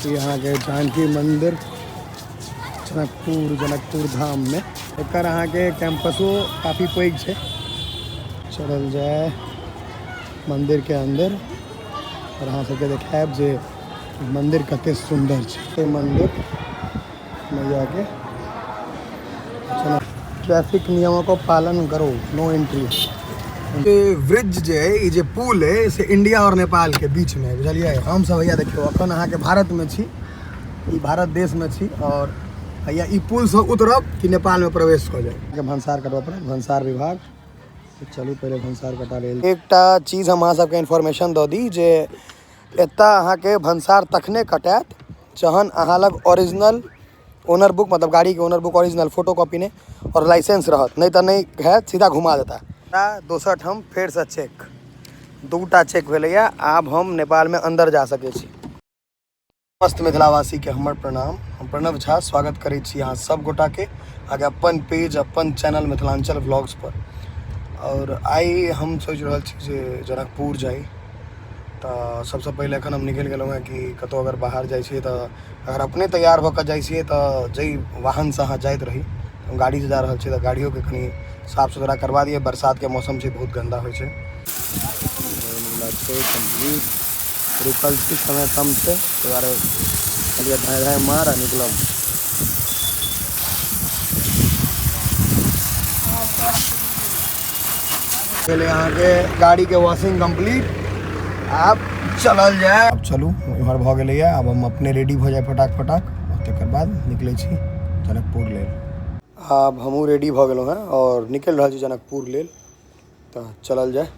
ई अहाँके जानकी मंदिर जनकपुर, जनकपुर धाम में। एकर अहाँके कैंपसो काफी पैघ छै। चलल जाय मंदिर के अंदर और अहाँ सबके देखायब जे मंदिर कते सुंदर छै। मंदिर मैया के। ट्रैफिक नियमों को पालन करो, नो एंट्री। ब्रिज जे है, ई जे पुल है, से इंडिया और नेपाल के बीच में, बुझलियै? हम सब हैया देखियौ अखन अहाँके भारत में छी, ई भारत देश में छी और हैया ई पुल से उतरब कि नेपाल में प्रवेश कऽ जायब। भंसार कटबऽ पड़त, भंसार विभाग। चलू पहिले भंसार कटा लेल। एकटा चीज हम अहाँ सबके इन्फॉर्मेशन दऽ दी जे एतऽ अहाँके भंसार तखने कटायत जहन अहाँ लग ओरिजिनल ओनर बुक, मतलब गाड़ी के owner book original, photo copy नहीं, और लाइसेंस रहत, नहीं तो नहीं है, सीधा घुमा देता। दोसर ठाम फेर से चेक, दूटा चेक भेलैया। आब हम नेपाल में अंदर जा सकै छी। समस्त मिथिलावासी के हमर प्रणाम। हम प्रणव झा स्वागत करै छी अहाँ सब गोटा के आगे अपन पेज, अपन चैनल मिथिलांचल व्लॉग्स पर। और आइ हम सोचि रहल छी जे जनकपुर जाई। तऽ सबसँ पहिले एखन हम निकलि गेलहुँ हेँ कि कतहु अगर बाहर जाइ छियै तऽ अगर अपने तैयार भऽ कऽ जाइ छियै तऽ जाहि वाहनसँ अहाँ जाइत रही, हम गाड़ीसँ जा रहल छी तऽ गाड़ियोके कनि साफ सुथरा करबा दियै। बरसातके मौसम छै, बहुत गन्दा होइ छै। छै कम्प्लीट, रुकल छी, समय कम छै, ताहि दुआरे कहलियै धाँइ धाँइ मार आ निकलब। भेलै अहाँके गाड़ीके वॉशिंग कम्प्लीट, आब चलल जाय। आब चलू, इम्हर भऽ गेलैए। आब हम अपने रेडी भऽ जाय फटाक फटाक और तकर बाद निकलै छी जनकपुर लेल। आब हमहूँ रेडी भऽ गेलहुँ हेँ और निकलि रहल छी जनकपुर लेल, तऽ चलल जाय।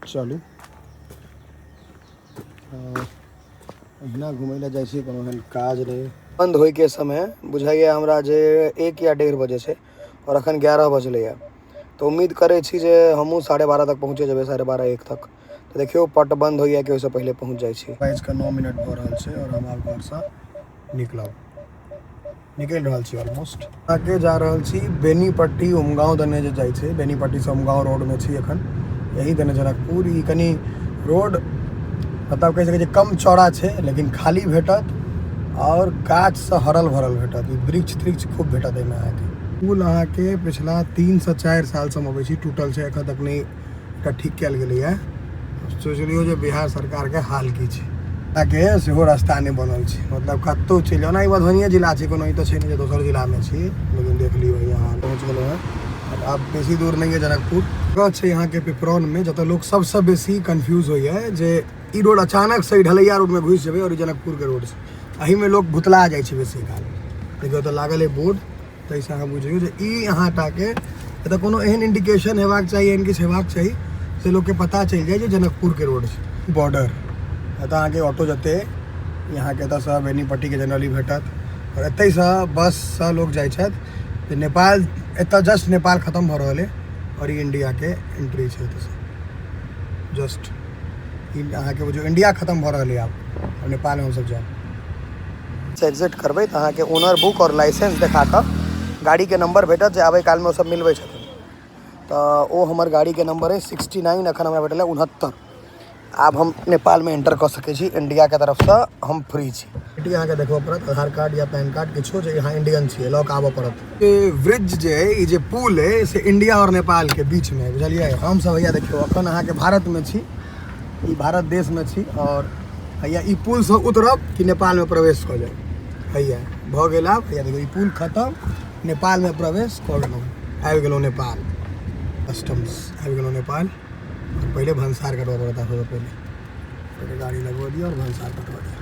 चलू, अहिना घुमै लए जाइ छी, कोनो एहन काज नहि। बन्द होइके समय बुझाइए हमरा जे 1 या 1:30 बजे छै और अखन 11 बजलैए, तऽ उम्मीद करै छी जे हमहूँ 12:30 तक पहुँचे जेबै, 12:30 1 तक। तऽ देखियौ पट बन्द होइए कि ओहिसँ पहिले पहुँच जाइ छी। 9:02 भऽ रहल छै और हम आब घरसँ निकलि रहल छी। ऑलमोस्ट आगे जा रहल छी बेनीपट्टी उमगाँव दने जे जाइ छै, बेनीपट्टीसँ उमगाँव रोडमे छी एखन। यही दने जनकपुर। ई कनि रोड मतलब कहि सकै छी कम चौड़ा छै, लेकिन खाली भेटत और गाछसँ हरल भरल भेटत। ई वृक्ष तृक्ष खूब भेटत एहिमे अहाँके। पुल अहाँके पिछला 3 से 4 सालसँ हम अबै छी, टूटल छै, एखन तक नहि एकरा ठीक कयल गेलैए। सोचि लियौ जे बिहार सरकारके हाल की छै। अहाँके सेहो रास्ता नहि बनल छै, मतलब कतहु चलि जाउ। ओना ई मधुबनिए जिला छै, कोनो ई तऽ छै नहि जे दोसर जिलामे छी, लेकिन देख लियौ यहाँ पहुँच गेलहुँ हेँ। आब बेसी दूर नहि यऽ जनकपुर। जगह छै अहाँके पिपरौनमे, जतऽ लोक सबसँ बेसी कन्फ्यूज होइए जे ई रोड अचानक से ढलैया रोडमे घुसि जेबै और ई जनकपुरके रोड छै। एहिमे लोक भुतला जाइ छै बेसी काल। देखियौ तऽ लागल अइ बोर्ड, ताहिसँ अहाँ बुझियौ जे ई अहाँ टाके एतऽ कोनो एहन इंडिकेशन हेबाक चाही, एहन किछु हेबाक चाही से लोकके पता चलि जाय जे जनकपुरके रोड छै। बॉर्डर एतऽ अहाँके ऑटो जेतै, अहाँके एतऽसँ बेनीपट्टीके जनरली भेटत और एतहिसँ बससँ लोक जाइ छथि जे नेपाल। एतऽ जस्ट नेपाल खतम भऽ रहल अइ और ई इंडियाके एंट्री छै। एतऽसँ जस्ट ई अहाँके बुझियौ इंडिया खतम भऽ रहल अइ आब और नेपालमे हमसभ जायब। एग्जिट करबै तऽ अहाँके ओनर बुक आओर लाइसेंस देखा कऽ गाड़ीके नंबर भेटत, जे आबै कालमे ओ सब मिलबै छथिन। तऽ ओ हमर गाड़ीके नंबर अइ 69, एखन हमरा भेटल 69। आब हम नेपालमे एंटर कऽ सकै छी, इंडियाके तरफसँ हम फ्री छी। अहाँके देखबऽ पड़त आधार कार्ड या पैन कार्ड किछो जे अहाँ इंडियन छियै, लऽ कऽ आबऽ पड़त। ई ब्रिज जे अइ, ई जे पुल अइ, से इंडिया आओर नेपालके बीचमे, बुझलियै? हमसभ हैया देखियौ अखन अहाँके भारतमे छी, ई भारत देशमे छी और हैया ई पुलसँ उतरब कि नेपालमे प्रवेश कऽ जायब। हैया भऽ गेल। आब हैया देखियौ ई पुल खतम, नेपालमे प्रवेश कऽ गेलहुँ, आबि गेलहुँ नेपाल कस्टम्स, आबि गेलहुँ नेपाल। पहिले भनसार कटबऽ पड़त। आब पहिले पहिले गाड़ी लगबऽ दिअ और भनसार कटबऽ दिअ।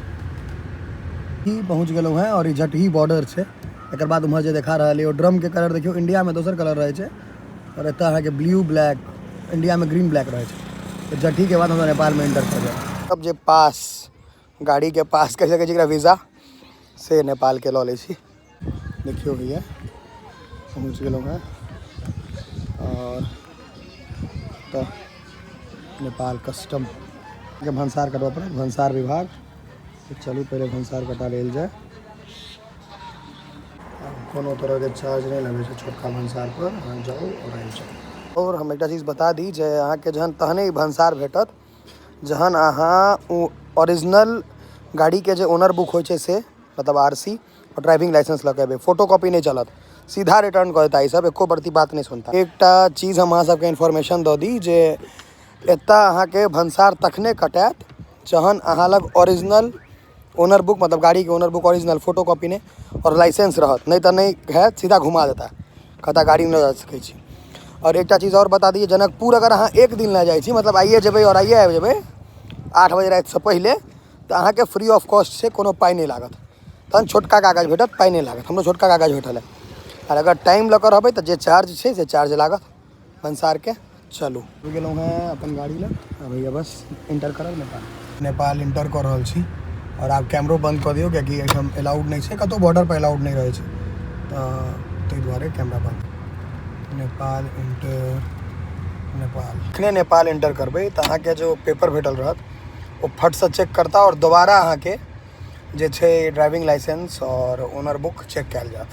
ई पहुँच गेलहुँ हेँ और ई जटही बॉर्डर छै। एकर बाद उम्हर जे देखा रहल अइ ओ ड्रमके कलर देखियौ, इंडियामे दोसर कलर रहै छै और एतऽ अहाँके ब्लू ब्लैक, इंडियामे ग्रीन ब्लैक रहै छै। तऽ जटहीके बाद हमरा नेपालमे एंटर कऽ जायब। अब जे पास, गाड़ीके पास कहि सकै छी एकरा, वीज़ा से नेपालके लऽ लै छी। देखियौ भैया पहुँच गेलहुँ हेँ और तऽ नेपाल कस्टम के भनसार कटबऽ पड़त, भनसार विभाग। चलू पहिले भनसार कटा लेल जाय। कोनो तरहके चार्ज नहि लगै छै छोटका भनसार पर, अहाँ जाउ आओर आबि जाउ। आओर हम एकटा चीज बता दी जे अहाँके जहन तहने ई भनसार भेटत जहन अहाँ ओ ओरिजिनल गाड़ीके जे ओनर बुक होइ छै से मतलब आर सी आओर ड्राइविंग लाइसेंस लऽ के एबै। फोटो कॉपी नहि चलत, सीधा रिटर्न कऽ देता। ई सब एको बरती बात नहि सुनता। एकटा चीज हम अहाँ सबके इन्फॉर्मेशन दऽ दी जे एतऽ अहाँके भनसार तखने कटायत जहन अहाँ लग ओरिजिनल ओनर बुक, मतलब गाड़ीके owner book original, photo copy नहि, आओर लाइसेंस रहत। नहि तऽ नहि हैत, सीधा घुमा देता, कहता गाड़ी नहि लऽ जा सकै छी। आओर एकटा चीज आओर बता दियै, जनकपुर अगर अहाँ एक दिन लए जाइ छी, मतलब आइए जेबै आओर आइए आबि जेबै 8 बजे रातिसँ पहिले, तऽ अहाँके फ्री ऑफ कॉस्ट छै, कोनो पाइ नहि लागत। तहन छोटका कागज भेटत, पाइ नहि लागत। हमरो छोटका कागज भेटल है। आओर अगर टाइम लऽ कऽ रहबै तऽ जे चार्ज छै से चार्ज लागत भनसारके। चलू, आबि गेलहुँ हेँ अपन गाड़ी लग। आ भैया बस इंटर करब नेपाल। नेपाल इंटर कऽ रहल छी आओर आब कैमरो बन्द कऽ दियौ, कियाकि एहिठाम अलाउड नहि छै। कतहु बॉर्डर पर अलाउड नहि रहै छै, तऽ ताहि दुआरे कैमरा बन्द। नेपाल इंटर, नेपाल। एखने नेपाल इंटर करबै तऽ अहाँके जो पेपर भेटल रहत ओ फटसँ चेक करता आओर दोबारा अहाँके जे छै ड्राइविंग लाइसेंस आओर ओनर बुक चेक कयल जायत,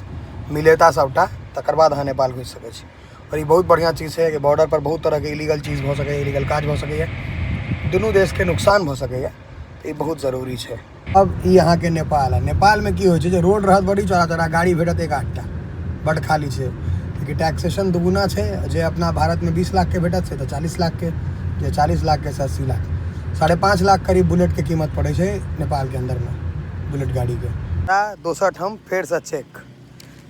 मिलेता सबटा, तकर बाद अहाँ नेपाल घुसि सकै छी। आओर ई बहुत बढ़िआँ चीज छै कि बॉर्डर पर बहुत तरहके इलीगल चीज भऽ सकैए, इलीगल काज भऽ सकैए, दुनू देशके नुकसान भऽ सकैए, तऽ ई बहुत जरूरी छै। अब ई अहाँके नेपाल है। नेपालमे की होइ छै जे रोड रहत बड़ी चौड़ा चौड़ा, गाड़ी भेटत एक आधटा, बड खाली छै, कियाकि टैक्सेशन दुगुना छै। जे अपना भारतमे 20 लाखके भेटत से तऽ 40 लाखके, जे 40 लाखके से 80 लाख। 5.5 लाख करीब बुलेटके कीमत पड़ै छै नेपालके अन्दरमे बुलेट गाड़ीके। दोसर ठाम फेरसँ चेक,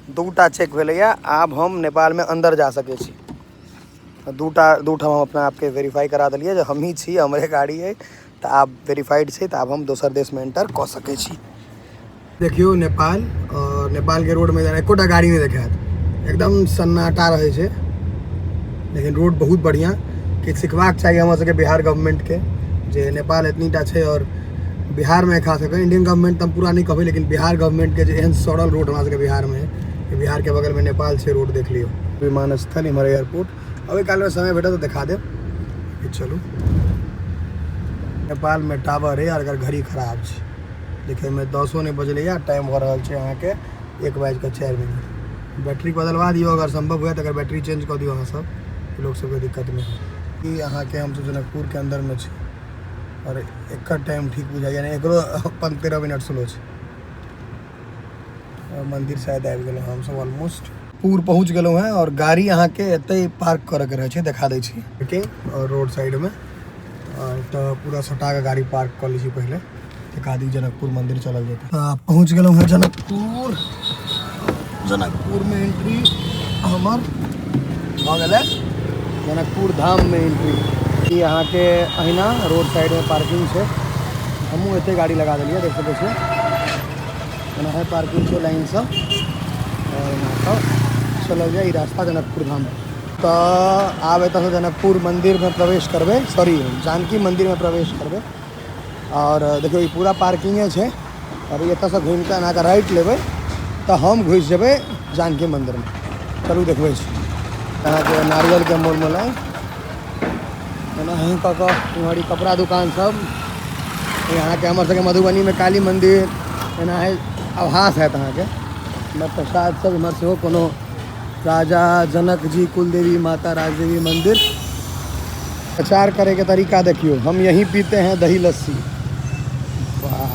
दूटा चेक भेलैए। आब हम नेपालमे अन्दर जा सकै छी। दूटा दू ठाम हम अपना आपके वेरीफाई करा देलियै जे हमही छी, हमरे गाड़ी अइ, तऽ आब वेरीफाइड छै, तऽ आब हम दोसर देशमे एंटर कऽ सकै छी। देखियौ नेपाल, आओर नेपालके रोडमे जेना एकोटा गाड़ी नहि देखायत, एकदम सन्नाटा रहै छै, लेकिन रोड बहुत बढ़िआँ। किछु सिखबाक चाही हमर सबके बिहार गवर्नमेंटके जे नेपाल एतनीटा छै आओर बिहारमे खास कऽ इंडियन गवर्नमेंट तऽ हम पूरा नहि कहबै, लेकिन बिहार गवर्नमेंटके जे एहन सड़ल रोड हमरा सबके बिहारमे है। बिहारके बगलमे नेपाल छै, रोड देख लियौ। विमानस्थल इम्हर एयरपोर्ट। अबै कालमे समय भेटत तऽ देखा देब। चलू, नेपालमे टावर है आओर एकर घड़ी खराब छै। देखैमे 10 नहि बजलैए, टाइम भऽ रहल छै अहाँके 1 बाजि कऽ 4 मिनट। बैटरी बदलवा दियौ अगर सम्भव हुए तऽ, अगर बैटरी चेंज कऽ दियौ अहाँ सब, लोक सबके दिक्कत नहि हो। ई अहाँके हमसब जनकपुरके अन्दरमे छी आओर एकर टाइम ठीक बुझाइए नहि, एकरो 15 मिनट स्लो छै। आओर मन्दिर शायद आबि गेलहुँ हमसब, ऑलमोस्ट पुर पहुँच गेलहुँ हेँ। आओर गाड़ी अहाँके एतै पार्क करऽके रहै छै, देखा दै छी पार्किंग आओर रोड साइडमे। तऽ पूरा सटा कऽ गाड़ी पार्क कऽ लै छी पहिले, एक आदमी जनकपुर मंदिर चलल जेतै। तऽ पहुँच गेलहुँ हेँ जनकपुर। जनकपुरमे एंट्री हमर भऽ गेलै, जनकपुर धाममे एंट्री। ई अहाँके अहिना रोड साइडमे पार्किंग छै। हमहूँ एते गाड़ी लगा देलियै, देख सकै छियै, एनाहे पार्किंग छै लाइनसँ। आओर एना कऽ चलल जाय ई रास्ता जनकपुर धाम। तऽ आब एतऽसँ जनकपुर मन्दिरमे प्रवेश करबै, सॉरी, जानकी मन्दिरमे प्रवेश करबै। आओर देखियौ, ई पूरा पार्किंगे छै। आओर एतऽसँ घुमि कऽ एना कऽ राइट लेबै तऽ हम घुसि जेबै जानकी मन्दिरमे। चलू, देखबै छी अहाँके नारियलके मोल मोलाइ। एनाही कऽ कऽ इम्हर ई कपड़ा दुकान सब। ई अहाँके हमर सबके मधुबनीमे काली मन्दिर एनाहे आभास हैत अहाँके। इम्हर प्रसाद सब। इम्हर सेहो कोनो राजा जनक जी कुलदेवी माता राजदेवी मंदिर। प्रचार करे के तरीका देखियो, हम यहीं पीते हैं दही लस्सी। वाह,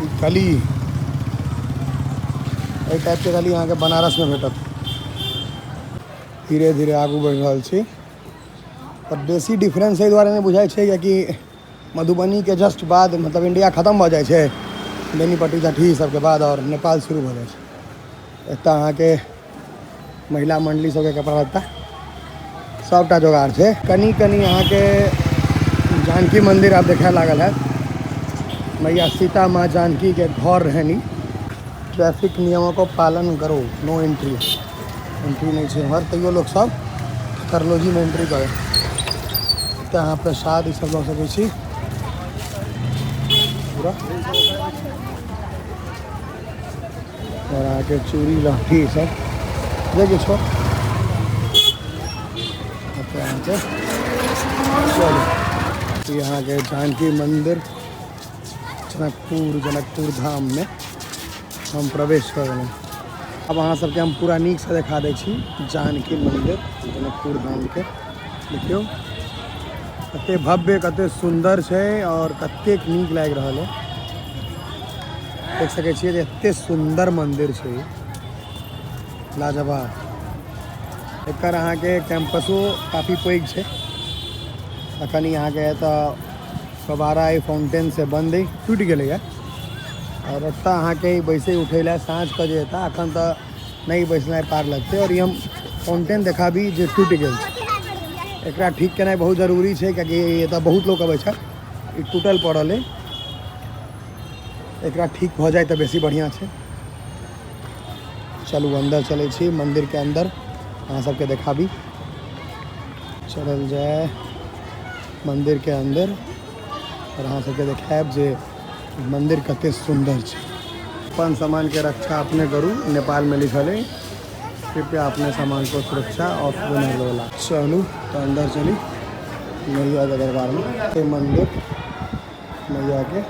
ई गली, एहि टाइपके गली अहाँके बनारसमे भेटत। धीरे धीरे आगू बढ़ि रहल छी। पर बेसी डिफरेंस एहि दुआरे नहि बुझाइ छै कियाकि मधुबनीके जस्ट बाद मतलब इंडिया खतम भऽ जाइ छै, बेनीपट्टी जटही सबके बाद, आओर नेपाल शुरू भऽ जाइ छै। एतऽ अहाँके महिला मण्डली सबके कपड़ा लत्ता सबटा जोगाड़ छै। कनि कनि अहाँके जानकी मन्दिर आब देखाय लागल है। मैया सीता माँ जानकी के घर रहनी। ट्रैफिक नियमों को पालन करो, नो एंट्री। एंट्री नहि छै उम्हर, तैयो लोक सब टेक्नोलॉजीमे एंट्री करे। एतऽ अहाँ प्रसाद ई सब लऽ सकै छी पूरा। आओर अहाँके चूड़ी लहठी ई सब जे किछो एतऽ अहाँके। चलू, ई अहाँके जानकी मन्दिर जनकपुर, जनकपुर धाममे हम प्रवेश कऽ गेलहुँ। आब अहाँ सबके हम पूरा नीकसँ देखा दै छी जानकी मन्दिर जनकपुर धामके। देखियौ कते भव्य, कते सुन्दर छै आओर कतेक नीक लागि रहल है। देख सकै छियै जे एते सुन्दर मन्दिर छै ई, लाजवाब। एकर अहाँके कैंपसो काफी पैघ छै। अखन ई अहाँके एतऽ फव्वारा ई फाउंटेन से बंद अइ, टूटि गेलैए। आओर एतऽ अहाँके ई बैसै उठै लए साँझके जे एतऽ अखन तऽ नहि बैसनाइ पार लगतै। आओर ई हम फाउंटेन देखाबी जे टूटि गेल छै, एकरा ठीक केनाइ बहुत जरूरी छै, कियाकि एतऽ बहुत लोक अबै छै। ई टूटल पड़ल अइ, एकरा ठीक भऽ जाय तऽ बेसी बढ़िआँ छै। चलू अन्दर चलै छी, मन्दिरके अन्दर अहाँ सबके देखाबी। चलल जाय मन्दिरके अन्दर आओर अहाँ सबके देखायब जे मन्दिर कते सुन्दर छै। अपन सामानके रक्षा अपने करू, नेपालमे लिखल अइ, कृपया अपने सामान को सुरक्षा ऑफ वाला। चलू तऽ अन्दर चली मैयाके दरबारमे। मन्दिर मैयाके